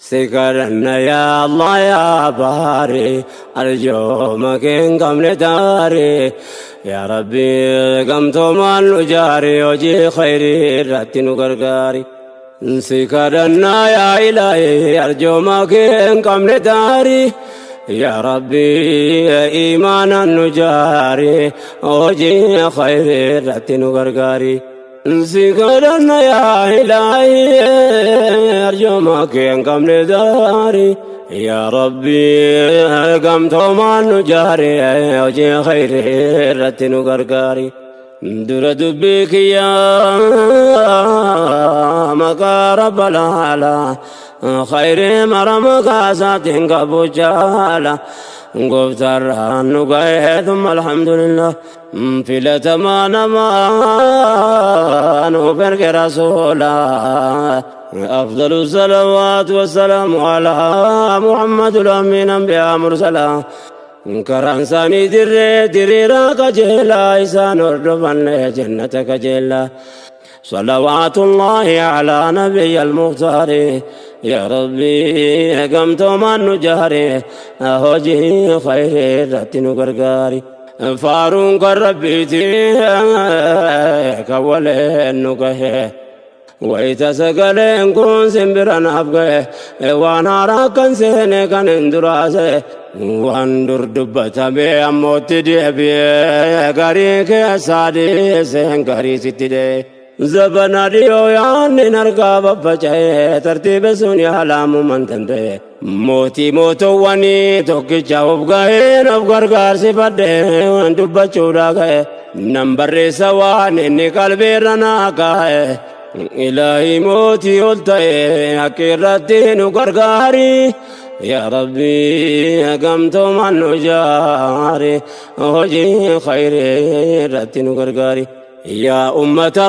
Si kadhanna yaa Allah yaa baari, arjooma kee hin qabne daari. Yaa Rabbi, gamtoomaan nu jaari, hojii khayrii irratti nu gargaari. Si kadhanna yaa Ilaahi, arjooma kee hin qabne daari. Yaa Rabbi, imaanaan nu jaari, hojii khayrii irratti nu gargaari. Si kadhanna yaa Ilaahi, arjooma kee hin qabne daari. Yaa Rabbi, gamtoomaan nu jaari, hojii khayrii irratti nu gargaari. Dura dubbii kiyyaa maqaa Rabba laala, khayrii mara maqaa isaatiin qabu jaala. Gooftaarraan nu ga'ee, thumma alhamdulillah. Filatamaa namaa nuuf erge rasuula. أفضل الصلوات والسلام على محمد الأمين أنبياء مرسلا. Karaan isaanii dirree diriiraa qajeelaa, isaan hordofanne jannata qajeelaa. صلوات الله على نبي المختار. يا ربي، gamtoomaan nu jaari, hojii khayrii irratti nu gargaari. Faaruun kan Rabbiiti, kan waleen nu gahe. Wayita sagaleen kun simbira naaf gahe, waan haaraa kan seene kan hin duraase, waan dur dubbatame ammootti deebi'ee, garii keessaa dhiiseen garii sitti dhee. Zabana dhiyoo yaanni harkaa baffaca'ee, tartiiba sun yaalaamuu danda'e. Mootii mootowwanii tokkicha of gaheen of gargaarsifadhee dubbachuudha ga'e. Nan barreessa waan inni qalbiirra naa kaa'e. Ilaahi mootii ol ta'e, akka irratti nu gargaari. Yaa Rabbi, gamtoomaan nu jaari, hojii khayrii irratti nu gargaari. Yaa ummata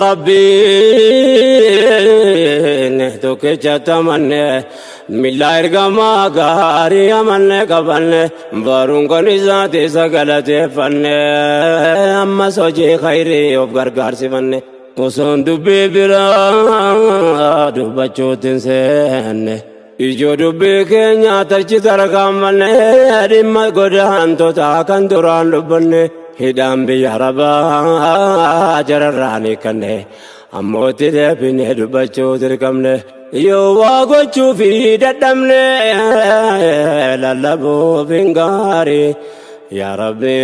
Rabbii, tokkicha tamanne, milla ergamaa gaarii amanne qabanne, baruun kan isaati isa galateeffanne, ammas hojii khayrii of gargaarsifanne. Osoon dubbii biraa dubbachuutti hin seenne, ijoo dubbii keenya tachi tarkaanfanne, dhimma godaantota kan duraan dubbanne, hidhaan biyya Arabaa jararraan hiikanne, ammootti deebine dubbachuu dirqamne. Yoo waa gochuu fi dadhabne, lallabuuf hin gaarii. Yaa Rabbi,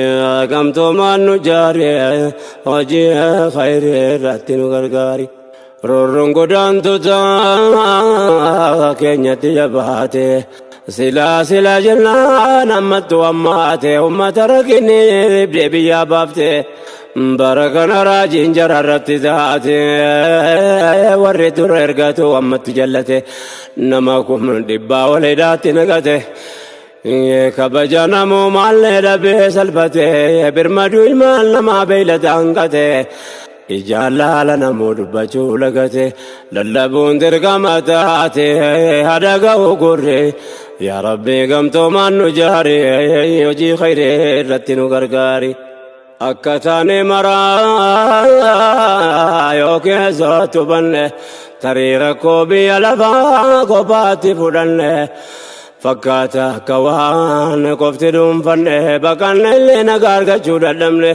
gamtoomaan nu jaari, hojii khayrii irratti nu gargaari. Roorroon godaantota keenyatti jabaate, silaa silaa jennaan ammattu ammaate, ummata rakkinni dhibdee biyyaa baafte. Bara kana raajiin jara irratti taate, warri dura ergatu ammatti jallate, nama 100,000 ol hidhaatti naqate. Kabaja namumaallee dhabee salphate, birmaduu ilmaan namaa beeylada hanqate. Ijaan laala namuu dubbachuu lagate, lallabuun dirqama taate, hada ga'u gurre. Yaa Rabbi, gamtoomaan nu jaari, hojii khayrii irratti nu gargaari. Akka taane maraa yoo keessattu banne, tarii rakkoo biyya lafaa kophaatti fudhanne fakkaata, akka waan qofti dhuunfanne, baqanne illee nagaa argachuu dadhabne.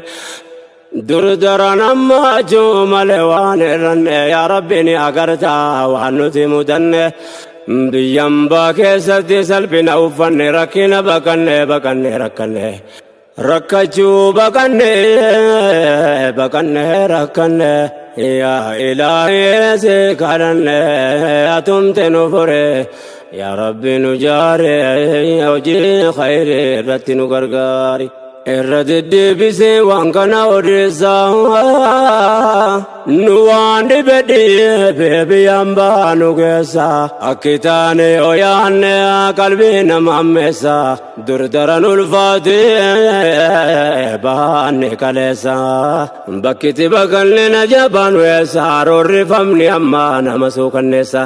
Dur daran ammachuu malee waan irranne, yaa Rabbi, ni agartaa waan nuti mudanne. Biyyambaa keessatti salphina uffanne, rakkina baqanne, baqanne rakkanne, rakkachuu baqanne, baqanne rakkanne. Yaa Ilaahii, si kadhanne, atumte nu fure. Yaa Rabbi, nu jaare, hojii khayrii irratti nu gargaari. Irra deddeebisee waan kana odeessaa, nu waan dhibe dhibe biyyaan baanu keessa, akki taane yoo yaanne qalbii nama ammeessa. Dur daran ulfaate baanne kaleessa, bakkitti baqanne na jabaan weessa, roorrifamni amma nama suukanneessa.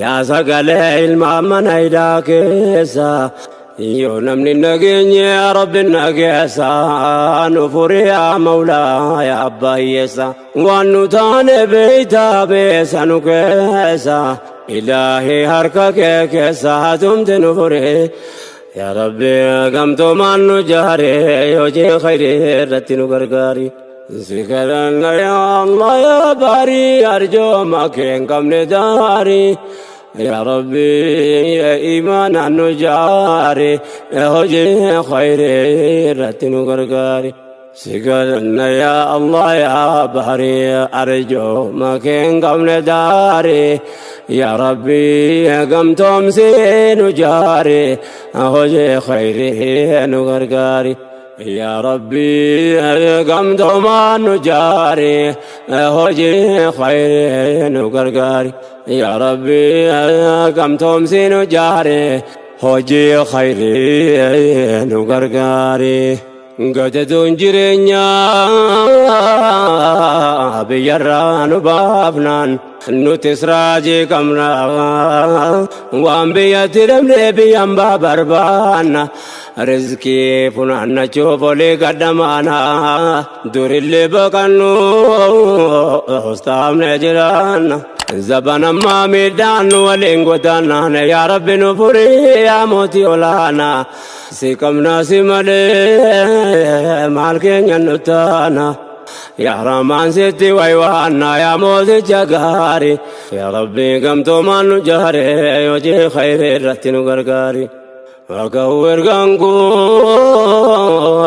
Yaa sagalee ilma mana hidhaa keessa, yoo namni nageenye Rabbi nageessa, nu furi yaa Mawlaa, yaa abbaa hiyyeessa. Waan nu taane beeytaa, beessa nu keessa. Ilaahii harka kee keessa hatumte nu fure. Yaa Rabbi gamtoomaan nu jaare, hojii khayrii irratti nu gargaari. Si kadhanna yaa Allah yaa baarii, arjooma kee hin qabne daarii. Yaa Rabbi iimaanaan nu jaare, hojii khayrii irratti nu gargaari. Si kadhanna yaa Allah yaa baarii, arjooma kee hin qabne daarii. Yaa Rabbi gamtoomsee nu jaare, hojii khayrii nu gargaari. Yaa Rabbi gamtoomaan nu jaare, hojii khayrii nu gargaari. Yaa Rabbi gamtoomsii nu jaare, hojii khayrii nu gargaari. Gadadoon jireenyaa biyyarraa nu baafnaan nutis raajii qabna. Waan biyyatti dhabnee biyyan baa barbaanna. Rizqii funaannachuuf olii gadhamaana. Durillee baqannu hostaamne jiraanna. Zabanammaa miidhaan nu waliin godaannaan, yaa Rabbi nu furii yaa mootii olaanaa. Si qabnaa, si malee maal keenya nu taana. Yaa Rahmaan sitti waywaanna yaa mooticha gaarii. Yaa Rabbi gamtoomaan nu jaare, hojii khayrii irratti nu gargaari. Dhaga'u ergaan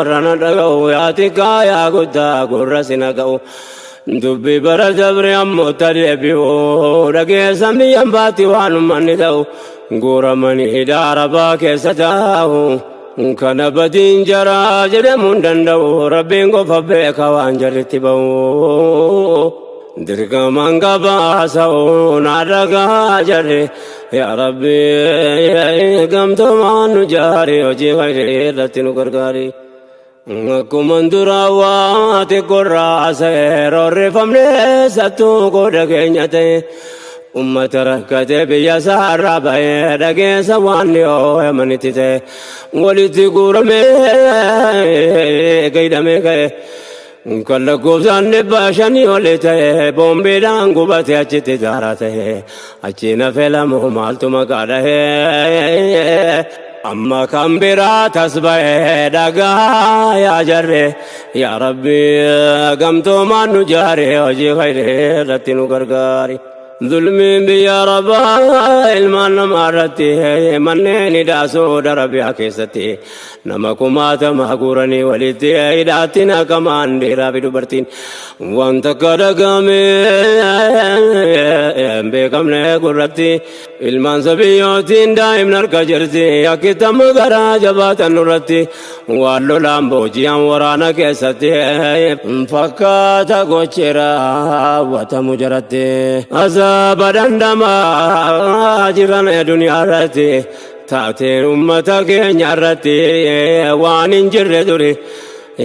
rana dhaga'u, yaa xiqqaa yaa guddaa gurra si naga'u. Dubbii bara dabre ammoo tadeebi'u dhageessan biyyan baatti waan ummanni ta'u guuramanii hidhaa arabaa keessa taa'u. Kana badiin jaraa jedhamuu hin danda'u, Rabbiin qofa beeka waan jarritti ba'u. Dirqamaan gabaasa'u naa dhagaa jarri. Yaa Rabbi gamtoomaan nu jaari, hojii khayrii irratti nu gargaari. Akkuma duraa waa xiqqoorraa seerorrifamne sattuu qooda keenya ta'e. Ummata rakkate biyya isaarraa bahee dhageessa waan dhiyoo yamanitti ta'e. Walitti guuramee gaidhamee ka'e. Kan lakkoofsaan 500 oli ta'e boombiidhaan gubate achitti daaraa ta'e. Achi nafe lamu maaltu maqaa dhahee. Amma kan biraa tas ba'ee dhagaa yaa jarre. Yaa Rabbi gamtoomaan nu jaare, hojii khayrii irratti nu gargaari. Zulmiin biyya Arabaa ilmaan namaa irratti manneen hidhaa Saudi Arabiyaa keessatti nama kumaatama guuranii walitti hidhaatti naqamaan dhiiraa fi dubartiin wanta akka dhagame hin beekamne gurratti ilmaan sabiyyootiin daa'imni harka jirti akkitama garaa jabaatan nurratti waan lolaan booji'an waraana keessatti fakkaata gochi raawwatamu jaratti azaaba dhandhamaa jiran duniyaa irratti taateen ummata keenya irratti waan hin jirre duri.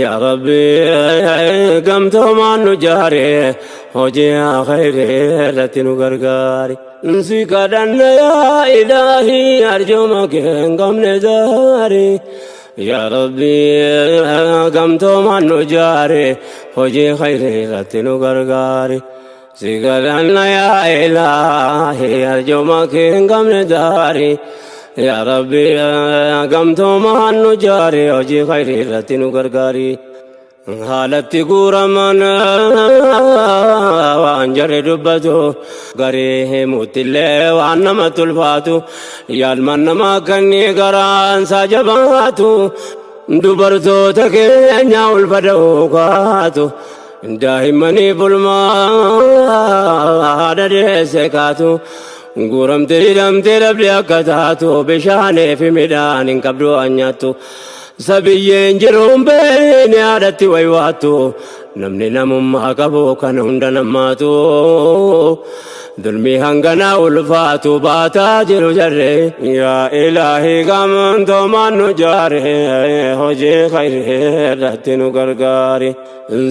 Yaa Rabbi gamtoomaan nu jaare, hojii khayrii irratti nu gargaari. Si kadhanna yaa Ilaahii, arjooma kee hin qabne daari. Yaa Rabbi gamtoomaan nu jaare, hojii khayrii irratti nu gargaari. Si kadhanna yaa Ilaahii, arjooma kee hin qabne daari. Yaa Rabbi gamtoomaan nu jaare, hojii khayrii irratti nu gargaari. Haalatti guuraman waan jarri dubbatu garii himuuttillee waan namatti ulfaatu, yaalman namaa kanni garaansaa jabaatu, dubartoota keenya ulfa da'uu kaatu, daa'immanii bulmaa haadha deesse kaatu, guuramtee hidhamtee dhabde akka taatu, bishaanii fi midhaan hin qabdu waan nyaattu. Sabiyyeen jiruun beekni haadhatti waywaattu, namni namummaa qabu kan hunda namaatu dulmii hanganaa ulfaatu baataa jiru jarre. Yaa Ilaahii gamtoomaan nu jaare, hojii khayrii irratti nu gargaari.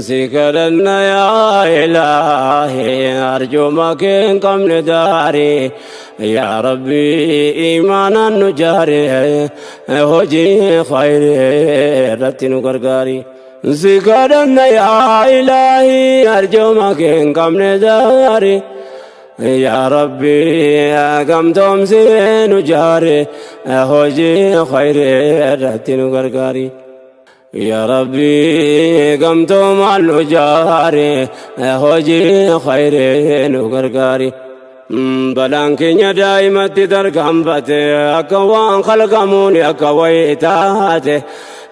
Si kadhanna yaa Ilaahii, arjooma kee hin qabne daari. Yaa Rabbi iimaanaan nu jaare, hojii khayrii irratti nu gargaari. Si kadhanna yaa Ilaahii, arjooma kee hin qabne daari. Yaa Rabbi gamtoomsee nu jaare, hojii khayrii irratti nu gargaari. Yaa Rabbi gamtoomaan nu jaare, hojii khayrii nu gargaari. Balaan keenya daa'imatti tarkaanfate, akka waan kalqamuun akka wayii taate,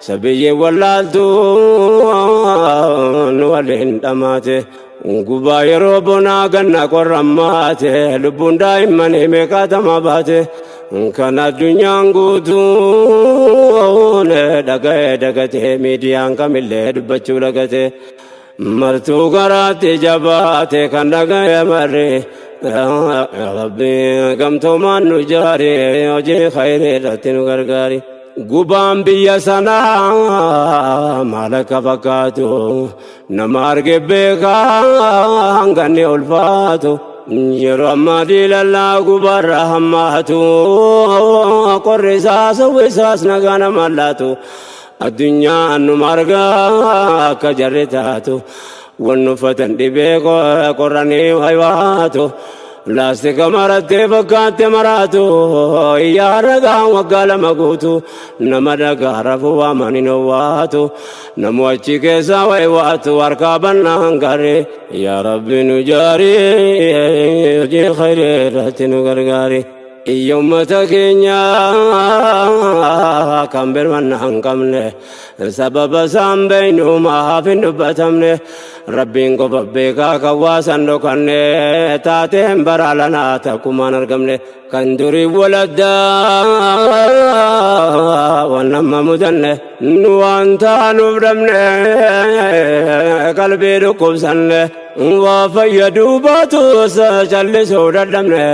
sabiyyi wallaaltuun waliin dhamaate. Gubaa yeroo bonaa ganna qorrammaate, lubbuun daa'immanii meeqaatama baate. Kan addunyaan guutuun dhaga'ee dagatee, miidiyaan kamillee dubbachuu lagate, martuu garaatti jabaate kan dhaga'e marri. Rabbi gamtoomaan nu jaare, hojii khayrii irratti nu gargaari. Gubaan biyya sanaa maal akka fakkaatu nama arge beekaa, hanganni ulfaatu. Yeroo ammaa diilallaa gubaarra hammaatu, qorri isaas hawwisaas nagaa nama laatu. Addunyaan numa argaa akka jarri taatu, wanni uffatan dhibee qorranii waywaatu. Laastika marattee fakkaatte maraatu, iyyaa ragaan waggaa 2 guutu, nama dhagaa rafuu waaman hin owwaatu, namu achi keessaa waywaatu harkaa bannaan garee. Yaa Rabbi nu jaarii, hojii khayrii irratti nu gargaari. Iyya ummata keenya kan birmanna hin qabne, sababa isaan beeynu maaf hin dubbatamne? Rabbiin qofa beekaa kan waasan dhokanne, taateen bara lanaa takkumaan argamne. Kan durii waladdaa waan nama mudanne, nu waan taanuuf dhabne, qalbii dhukkubsanne, waa fayyaduu baatus callisuu dadhabne.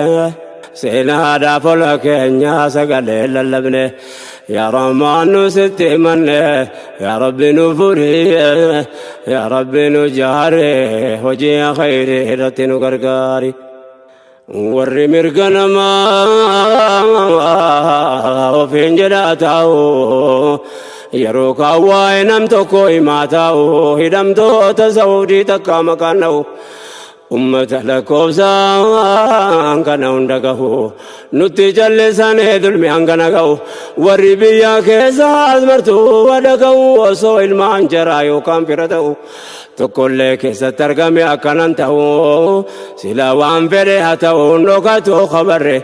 Seenaadhaaf ola keenya sagalee lallabne. Yaa Rahmaan nu sitti himanne, yaa Rabbi nu furi, yaa Rabbi nu jaare, hojii khayrii irratti nu gargaari. Warri mirga namaa ofiin jedhaa taa'u, yeroo kaan waa'ee nam tokko himaa taa'u, hidhamtoota Saudii takka maqaan dha'u, ummata lakkoofsaan kana hunda gahu nutti callisanii dulmi hangana gahu. Warri biyya keessaas martuu wada gahu, osoo ilmaan jaraa yookaan fira ta'u tokkollee keessatti argame akkanan ta'u, sila waan fedhe haa ta'u dhokatu khabarre.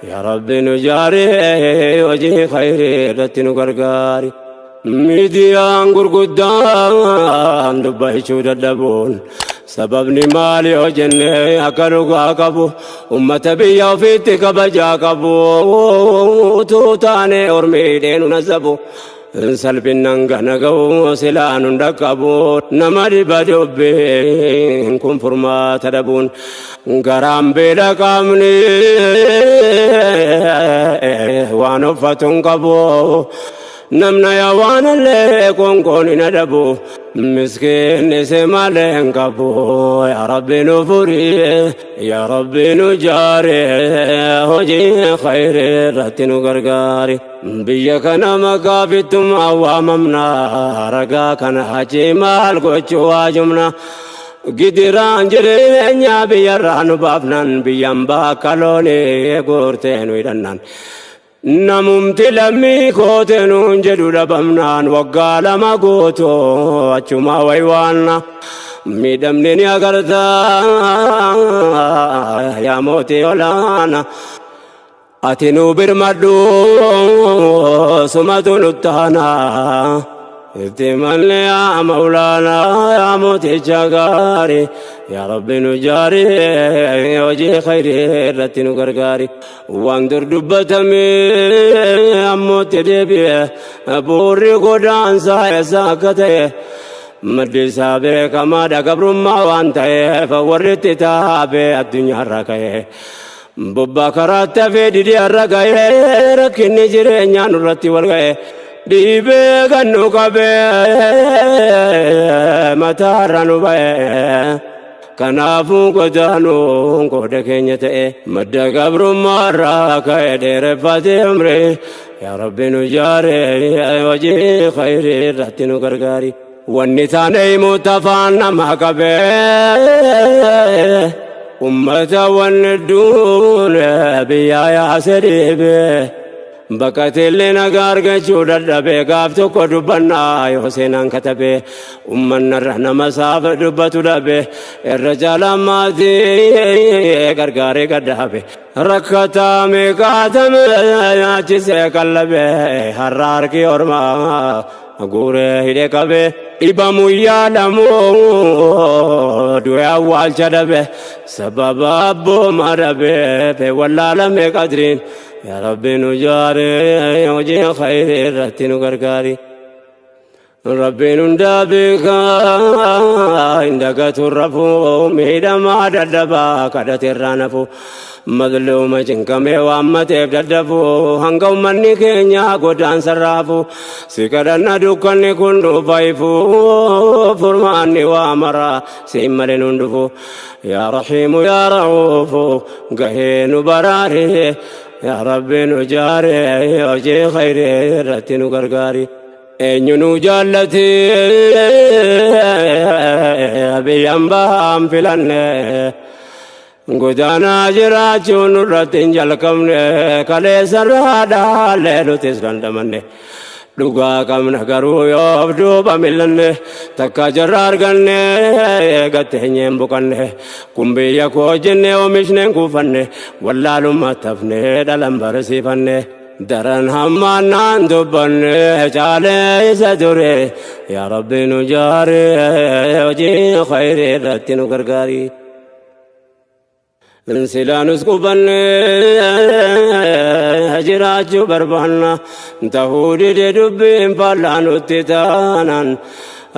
Yaa Rabbi nu jaari, hojii khayrii irratti nu gargaari. Miidiyaan gurguddaan dubbachuu dadhabuun sababni maali yoo jenne, akka dhugaa qabu ummata biyya ofiitti kabajaa qabu utuu taane ormiidhee nu nasabu, salphinnan gana ga'u silaa nun dhaqqabu. Nama dhiba dubbiin kun furmaata dhabuun, garaan beela, qaamni waan uffatu hin qabu, namna yaa waan illee konkoon hin adabu, miskiinni si malee hin qabu. Yaa Rabbi nu furi, yaa Rabbi nu jaare, hojii khayrii irratti nu gargaari. Biyya kana maqaa fittummaa waamamna, ragaa kana achi maal gochuu waajumna? Gidiraan jireenya biyyarraa nu baafnan, biyyan bakka loonii guurtee nu hidhannan, namumti lammii koote nuun jedhu dhabamnaan, waggaa 2 guutuu achuma waywaanna. Miidhamni ni agartaa, yaa mootii olaana, ati nu birmadhu, sumatu nuttaana. Itti malle yaa maulaanaa, yaa mooticha gaarii, yaa Rabbi nu jaarii, hojii khayrii irratti nu gargaari. Waan dur dubbatame ammootti deebi'e, buurri godaansaa eessa akka ta'e maddi isaa beekamaadha. Gabrummaa waan ta'eef warri itti taabee addunyaarra ka'e bobbaa karaatti hafee didee har'a ga'ee, rakkinni jireenyaa nurratti wal ga'e, dhiibee kan nu qabee mataarra nu ba'e. Kanaafuu godaanuun qooda keenya ta'e, madda gabrummaarraa ka'e dheereffatee umrii. Yaa Rabbi nu jaare, hojii khayrii irratti nu gargaari. Wanni taane himuutti afaan nama qabee, Ummata wanni duun biyyaa yaase dhiibe. Baqateellee nagaa argachuu dadhabe, gaaf tokko dubbannaa yoo seenaan katabe. Ummannarra nama saaf dubbatu dhabe, irra caalaan maatii gargaaree gadhaabe. Rakkataa meeqaatame nyaachisee qallabe, har'a harki ormaa guuree hidhe qabe. Dhibamu yaalamu du'e awwaalcha dhabe, sababa abbooma dhabe wallaalame qadriin. Yaa Rabbi, nu jaare, hojii khayrii irratti nu gargaari. Rabbiin hundaa beekaa, hin dagatu rafuu, miidhamaa dadhabaa kadhate irraa nafu, mazluuma cinqamee waammateef daddafu, hanga ummanni keenya godaansa raafu. Si kadhanna, dukkanni kun dhufa ifu, furmaanni waa mara siin malee nun dhufu. Yaa Rahiimu, yaa Ra'uufu, gahee nu baraare. Yaa Rabbi, nu jaare, hojii khayrii irratti nu gargaari. Eenyu nu jaallate biyyaan bahaan filanne, godaanaa jiraachuun nurratti hin jalqabne. Kaleessarraa dhaallee nutis dandamanne, dhugaa qabna garuu yoo duuba millanne. Takka jarra arganne gatteenyeen buqanne, kun biyya koo jenne oomishneen kuufanne, wallaalummaa tafne dhalan barsiifanne. Daran hammaannaan dubbanne caalee isa ture. Yaa Rabbi, nu jaare, hojii khayrii irratti nu gargaari. Silaanus qubanne jiraachuu barbaanna, tahuu dide dubbiin faallaa nutti taanaan.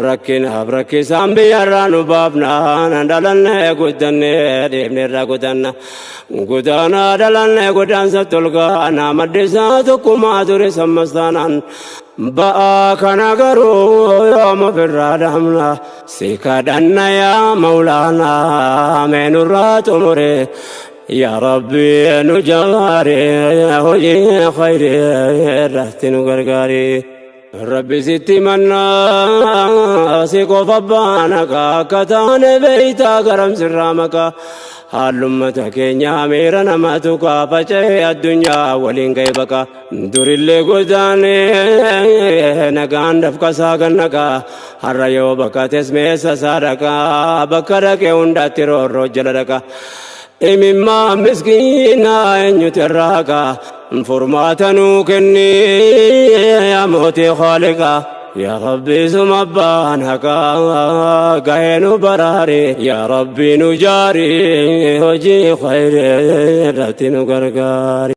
Rakkinaaf rakkisaan biyyarraa nu baafnaan, dhalannee guddannee deemneerraa gudanna. Godaanaa dhalannee godaansa tolgaana, maddisaa tokkummaa ture sammas taanaan. Ba'aa kana garuu yoom ofirraa dhaabna? Si kadhanna yaa Maulaanaa, mee nurraa xumure. Yaa Rabbi, nu jaare, hojii khayrii irratti nu gargaari. Rabbi, sitti mannaa, si qofa baana akka taane beeytaa, garam sirraa maqaa. Haallummata keenya miira nama tuqaa, faca'ee addunyaa waliin ga'e baqa. Durillee godaanee nagaan dafqasaa gannaqaa, har'a yoo baqates meessa isaa dhaqaa? Bakka dhaqee hundaatti roorroo jala dhaqa. Imimmaa miskiinaa eenyutu irraa haqaa? Furmaata nuu kenni yaa mootii Khaaliqaa. Yaa Rabbi, suma abbaan haqaa, gahee nu baraari. Yaa Rabbi, nu jaari, hojii khayrii irratti nu gargaari.